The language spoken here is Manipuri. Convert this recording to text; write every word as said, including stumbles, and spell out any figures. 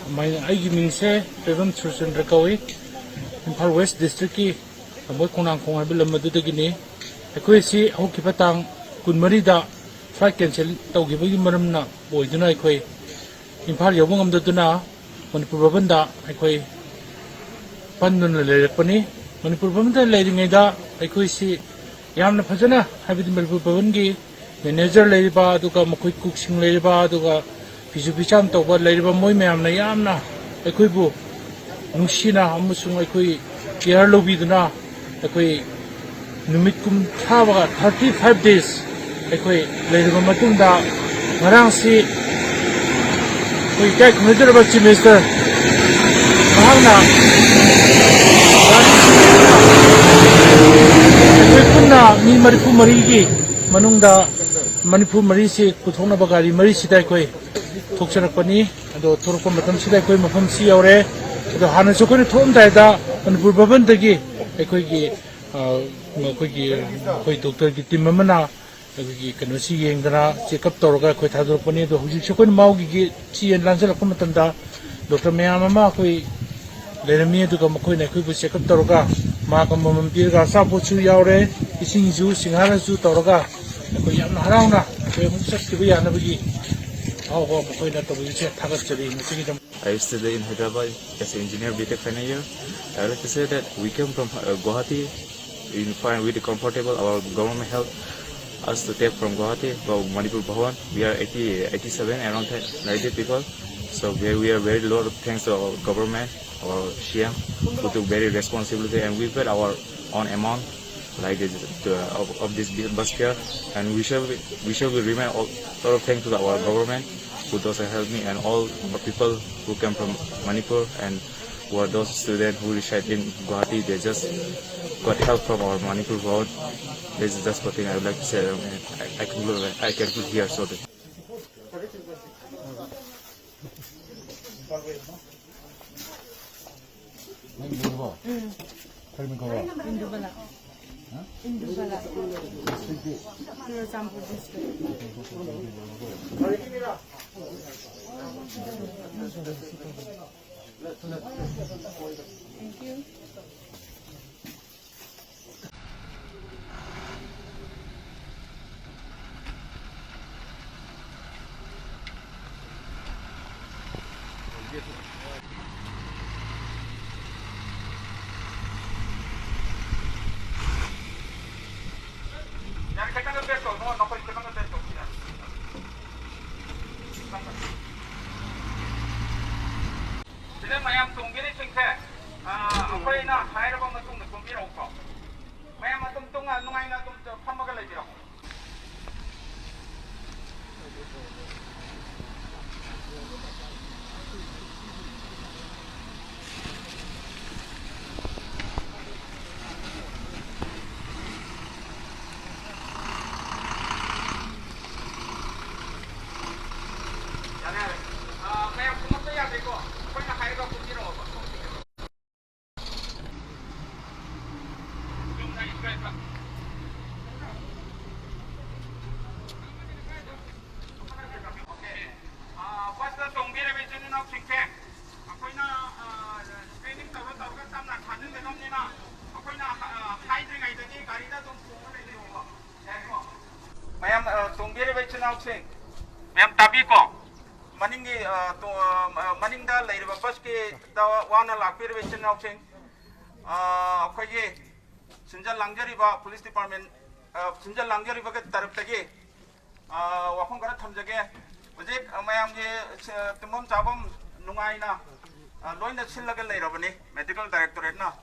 ꯑꯩꯒꯤ ꯃꯤꯡꯁꯦ ꯄꯦꯕꯝ ꯁꯨꯔꯆꯟꯗ꯭ꯔ ꯀꯧꯏ꯫ ꯏꯝꯐꯥꯜ ꯋꯦꯁ ꯗꯤꯁꯇ꯭ꯔꯤꯛꯀꯤ ꯂꯝꯕꯣꯏ ꯈꯣꯡꯅꯥꯡꯈꯣꯡ ꯍꯥꯏꯕ ꯂꯝ ꯑꯗꯨꯗꯒꯤꯅꯤ꯫ ꯑꯩꯈꯣꯏ ꯑꯁꯤ ꯍꯧꯈꯤꯕ ꯇꯥꯡ ꯀꯨꯟꯃꯔꯤꯗ ꯐ꯭ꯂꯥꯏꯠ ꯀꯦꯟꯁꯦꯜ ꯇꯧꯈꯤꯕꯒꯤ ꯃꯔꯝꯅ ꯑꯣꯏꯗꯨꯅ ꯑꯩꯈꯣꯏ ꯏꯝꯐꯥꯜ ꯌꯧꯕ ꯉꯝꯗꯗꯨꯅ ꯃꯅꯤꯄꯨꯔ ꯚꯕꯟꯗ ꯑꯩꯈꯣꯏ ꯄꯟꯗꯨꯅ ꯂꯩꯔꯛꯄꯅꯤ꯫ ꯃꯅꯤꯄꯨꯔ ꯚꯕꯟꯗ ꯂꯩꯔꯤꯉꯩꯗ ꯑꯩꯈꯣꯏꯁꯤ ꯌꯥꯝꯅ ꯐꯖꯅ, ꯍꯥꯏꯕꯗꯤ ꯃꯅꯤꯄꯨꯔ ꯚꯕꯟꯒꯤ ꯃꯦꯅꯦꯖꯔ ꯂꯩꯔꯤꯕ, ꯑꯗꯨꯒ ꯃꯈꯣꯏ ꯀꯨꯛꯁꯤꯡ ꯂꯩꯔꯤꯕ, ꯑꯗꯨꯒ ꯐꯤꯁꯨ ꯐꯤꯆꯥꯝ ꯇꯧꯕ ꯂꯩꯔꯤꯕ, ꯃꯣꯏ ꯃꯌꯥꯝꯅ ꯌꯥꯝꯅ ꯑꯩꯈꯣꯏꯕꯨ ꯅꯨꯡꯁꯤꯅ ꯑꯃꯁꯨꯡ ꯑꯩꯈꯣꯏ ꯀꯤꯌꯔ ꯂꯧꯕꯤꯗꯨꯅ ꯑꯩꯈꯣꯏ ꯅꯨꯃꯤꯠ ꯀꯨꯟꯊ꯭ꯔꯥꯒ, thirty five days ꯑꯩꯈꯣꯏ ꯂꯩꯔꯕ ꯃꯇꯨꯡꯗ, ꯉꯔꯥꯡꯁꯤ ꯑꯩꯈꯣꯏ ꯏꯀꯥꯏ ꯈꯨꯝꯅꯖꯔꯕ ꯆꯤꯐ ꯃꯤꯅꯤꯁꯇꯔ ꯃꯍꯥꯛꯅ ꯑꯩꯈꯣꯏ ꯄꯨꯟꯅ ꯃꯤ ꯃꯔꯤꯐꯨ ꯃꯔꯤꯒꯤ ꯃꯅꯨꯡꯗ ꯃꯅꯤꯄꯨꯔ ꯃꯔꯤꯁꯤ ꯄꯨꯊꯣꯛꯅꯕ ꯒꯥꯔꯤ ꯃꯔꯤꯁꯤꯗ ꯑꯩꯈꯣꯏ ꯊꯣꯛꯆꯔꯛꯄꯅꯤ꯫ ꯑꯗꯣ ꯊꯣꯛꯂꯛꯄ ꯃꯇꯝꯁꯤꯗ ꯑꯩꯈꯣꯏ ꯃꯐꯝꯁꯤ ꯌꯧꯔꯦ꯫ ꯑꯗꯣ ꯍꯥꯟꯅꯁꯨ ꯑꯩꯈꯣꯏꯅ ꯊꯣꯛꯑꯝꯗꯥꯏꯗ ꯃꯅꯤꯄꯨꯔ ꯚꯕꯟꯗꯒꯤ ꯑꯩꯈꯣꯏꯒꯤ, ꯑ, ꯑꯩꯈꯣꯏꯒꯤ, ꯑꯩꯈꯣꯏ ꯗꯣꯛꯇꯔꯒꯤ ꯇꯤꯝ ꯑꯃꯅ ꯑꯩꯈꯣꯏꯒꯤ ꯀꯩꯅꯣꯁꯤ ꯌꯦꯡꯗꯅ ꯆꯦꯛꯑꯞ ꯇꯧꯔꯒ ꯑꯩꯈꯣꯏ ꯊꯥꯗꯣꯔꯛꯄꯅꯤ꯫ ꯑꯗꯣ ꯍꯧꯖꯤꯛꯁꯨ ꯑꯩꯈꯣꯏꯅ ꯃꯥꯒꯤ ꯆꯦ ꯂꯥꯟꯁꯤꯜꯂꯛꯄ ꯃꯇꯝꯗ ꯗꯣꯛꯇꯔ ꯃꯌꯥꯝ ꯑꯃ ꯑꯩꯈꯣꯏ ꯂꯩꯔꯝꯃꯤ꯫ ꯑꯗꯨꯒ ꯃꯈꯣꯏꯅ ꯑꯩꯈꯣꯏꯕꯨ ꯆꯦꯛꯑꯞ ꯇꯧꯔꯒ ꯃꯍꯥꯛ ꯑꯃꯃꯝ ꯄꯤꯔꯒ ꯑꯆꯥꯄꯣꯠꯁꯨ ꯌꯥꯎꯔꯦ, ꯏꯁꯤꯡꯁꯨ ꯁꯤꯡꯍꯥꯔꯁꯨ ꯇꯧꯔꯒ ꯑꯩꯈꯣꯏ ꯌꯥꯝꯅ ꯍꯔꯥꯎꯅ ꯑꯩꯈꯣꯏ ꯑꯃꯨꯛ ꯆꯠꯈꯤꯕ ꯌꯥꯅꯕꯒꯤ ꯑꯍꯥꯎꯕ ꯃꯈꯣꯏꯅ ꯇꯧꯕꯤꯕꯁꯦ ꯊꯥꯒꯠꯆꯔꯤ꯫ ꯃꯁꯤꯒꯤꯗꯃꯛ I study in Hyderabad as an engineer B Tech final year. I would like to say that we came from uh, Guwahati in fine with comfortable. Our government helped us to take from Guwahati to Manipur Bhawan. We are eighty, eighty-seven around that, like that people. So we, we are very lot of thanks to our government, our C M, who took very responsibility, and we paid our own amount like this, uh, of, of this bus fare, and we shall be, we shall be remain all, lot of thanks to our government who does help me and all the people who came from Manipur and who are those students who reside in Guwahati. They just got help from our Manipur government. This is just one thing I would like to say. I, I conclude, I conclude here. So. ꯅꯪ ꯂꯣꯏꯔꯕꯣ? ꯎꯝ꯫ ꯀꯔꯤ ꯃꯤꯡ ꯀꯧꯕ꯭ꯔꯣ? ꯏꯟꯗꯨꯕꯂꯥ꯫ ꯍꯥ? ꯏꯟꯗꯨꯕꯂꯥ꯫ ꯗꯤꯁꯇ꯭ꯔꯤꯛꯇꯤ? ꯆꯨꯔꯆꯥꯟꯄꯨꯔ ꯗꯤꯁꯇ꯭ꯔꯤꯛ꯫ Thank you. ꯌꯥꯔꯦ, ꯈꯤꯇꯪꯒ back ꯇꯧ, ꯅꯣ, ꯅꯈꯣꯏ ꯈꯤꯇꯪꯒ back ꯇꯧ, ꯌꯥꯔꯦ꯫ ꯁꯤꯗ ꯃꯌꯥꯝ ꯇꯣꯡꯕꯤꯔꯤꯁꯤꯡꯁꯦ, ꯑ, ꯑꯩꯈꯣꯏꯅ ꯍꯥꯏꯔꯕ ꯃꯇꯨꯡꯗ ꯀꯨꯝꯕꯤꯔꯛꯎꯀꯣ꯫ ꯃꯌꯥꯝ ꯑꯗꯨꯝ ꯇꯣꯡꯉ-, ꯅꯨꯡꯉꯥꯏꯅ ꯑꯗꯨꯝ ꯐꯝꯃꯒ ꯂꯩꯕꯤꯔꯣ꯫ ꯌꯥꯔꯦ, ꯌꯥꯔꯦ꯫ ꯑ, ꯃꯌꯥꯝ ꯀꯨꯝꯃꯛꯄ ꯌꯥꯗꯦꯀꯣ꯫ ꯑꯩꯈꯣꯏꯅ ꯍꯥꯏꯔꯒ ꯀꯨꯝꯕꯤꯔꯛꯑꯣꯕ꯫ ꯑꯣꯀꯦ꯫ ꯑ, ꯕꯁꯇ ꯇꯣꯡꯕꯤꯔꯕ ꯏꯆꯤꯟ ꯏꯅꯥꯎꯁꯤꯡꯁꯦ, ꯑꯩꯈꯣꯏꯅ, ꯑ, screening ꯇꯧꯔ ꯇꯧꯔꯒ ꯇꯞꯅ ꯊꯥꯖꯤꯟꯒꯗꯕꯅꯤꯅ, ꯑꯩꯈꯣꯏꯅ, ꯑ, ꯍꯥꯏꯗ꯭ꯔꯤꯉꯩꯗꯒꯤ ꯒꯥꯔꯤꯗ ꯑꯗꯨꯝ ꯇꯣꯡꯉ ꯂꯩꯕꯤꯌꯣꯕ꯫ ꯌꯥꯏꯀꯣ? ꯃꯌꯥꯝ, ꯑ, ꯇꯣꯡꯕꯤꯔꯤꯕ ꯏꯆꯤꯟ ꯏꯅꯥꯎꯁꯤꯡ, ꯃꯌꯥꯝ ꯇꯥꯕꯤꯀꯣ? ꯃꯅꯤꯡꯒꯤ, ꯑ, ꯇꯣ-, ꯑ, ꯃꯅꯤꯡꯗ ꯂꯩꯔꯤꯕ ꯕꯁꯀꯤ ꯗ ꯋꯥꯅ ꯂꯥꯛꯄꯤꯔꯤꯕ ꯏꯆꯤꯟ ꯏꯅꯥꯎꯁꯤꯡ, ꯑ, ꯑꯩꯈꯣꯏꯒꯤ ꯁꯤꯟꯖ ꯂꯥꯡꯖꯔꯤꯕ police department, ꯑ, ꯁꯤꯟꯖ ꯂꯥꯡꯖꯔꯤꯕꯒꯤ ꯇꯔꯞꯇꯒꯤ, ꯑ, ꯋꯥꯐꯝ ꯈꯔ ꯊꯝꯖꯒꯦ꯫ ꯍꯧꯖꯤꯛ, ꯑ, ꯃꯌꯥꯝꯒꯤ, ꯑ, ꯇꯨꯝꯐꯝ ꯆꯥꯐꯝ ꯅꯨꯡꯉꯥꯏꯅ, ꯑ, ꯂꯣꯏꯅ ꯁꯤꯜꯂꯒ ꯂꯩꯔꯕꯅꯤ medical directorateꯅ꯫